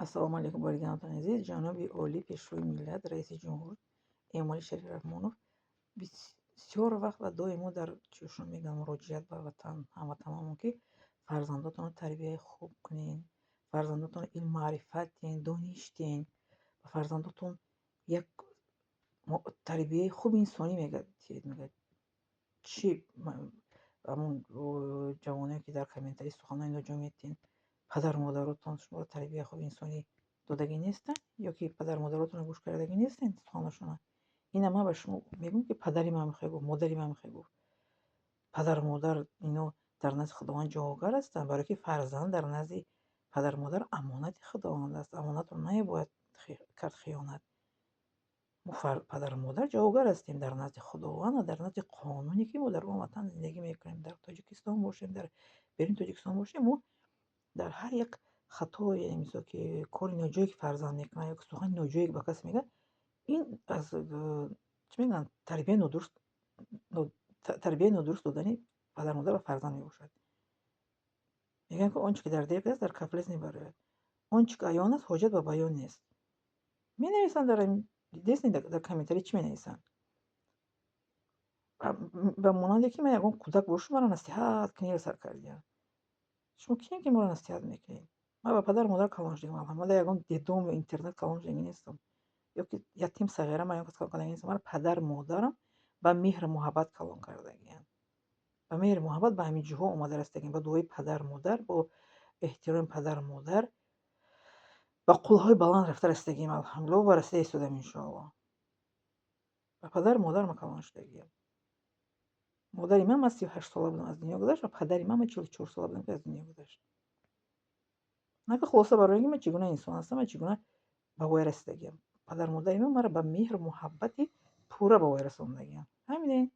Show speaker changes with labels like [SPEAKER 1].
[SPEAKER 1] Ассалому алайкум, боригинатон азиз, ҷаноби олӣ, Пешвои миллат, Раиси ҷумҳур Эмомалӣ Шариф Раҳмонов бисёр вақт ва доимо дар чӯшон мегӯянд, муроҷиат ба ватан, ҳамватанонмон, ки фарзандотонро тарбияи хуб кунед, фарзандотонро илм маърифат диҳен, дониш диҳен, ба фарзандотон як тарбияи хуби инсонӣ мегӯяд диҳед, мегӯяд. Чӣ ҳамун ҷавоное, ки дар комментарий суханони ноҷо метиҳед, падару модаротон шуморо тарбияи хуби инсонӣ додагӣ нестанд ё ки падару модаротонро гӯш кардагӣ нестед суханошонро? Ина ман ба шумо мегӯям, ки падари ман мехоҳ гуфт, модари ман мехоҳ гуфт. Падару модар ино дар назди Худованд ҷавобгар ҳастанд, барое ки фарзанд дар назди падару модар амонати Худованд аст. Амонатро набояд кард хиёнат. Мо падару модар ҷавобгар ҳастем дар назди Худованд ва дар назди қонуне, ки мо дар он ватан зиндагӣ мекунем. Дар Тоҷикистон бошем, дар беруни Тоҷикистон бошем, мо дар ҳар як хато, яъне мисол ки кори ноҷое, ки фарзанд мекунад, ё сухани ноҷое, ки ба касе мегӯяд, ин аз чӣ мегӯянд, тарбияи нодуруст, тарбияи нодуруст додани падару модар ба фарзанд мебошад. Мегӯянд, ки он чӣ ки дар дег аст, дар кафлез мебарояд. Он чӣ ки аён аст, ҳоҷат ба баён нест. Менависанд дар дидестед, дар комментарий чӣ менависанд? Ба монанде ки ман ягон кӯдак бошам, маро насиҳат кунед сар кардиям. Шумо кием, ки моро насиҳат мекунед? Ман ба падару модар калон шудагим, алҳамдулилла, дар ягон детдом ё интернат калон шудагӣ нестам. Ё ки ятим сағира ман ягон кас калон кардагӣ нестам. Маро падару модарам ба меҳру муҳаббат калон кардагианд. Ба меҳру муҳаббат ба ҳамин ҷоҳо омада расидагим. Ба дуои падару модар, бо эҳтироми падару модар ба қуллаҳои баланд рафта расидагим, алҳамдулилла, ва расида истодам, иншоаллоҳ. Ба падару модарам калон шудагиам. Модари ман 38 сола будам, аз дунё гузашт, ва падари ман 44 сола будам, ки аз дунё гузашт. Нака хулоса барои ин ки ман чӣ гуна инсон ҳастам ва чӣ гуна ба воя расидагиам. Падару модари ман маро ба меҳру муҳаббати пурра ба воя расондагианд. Ҳамине.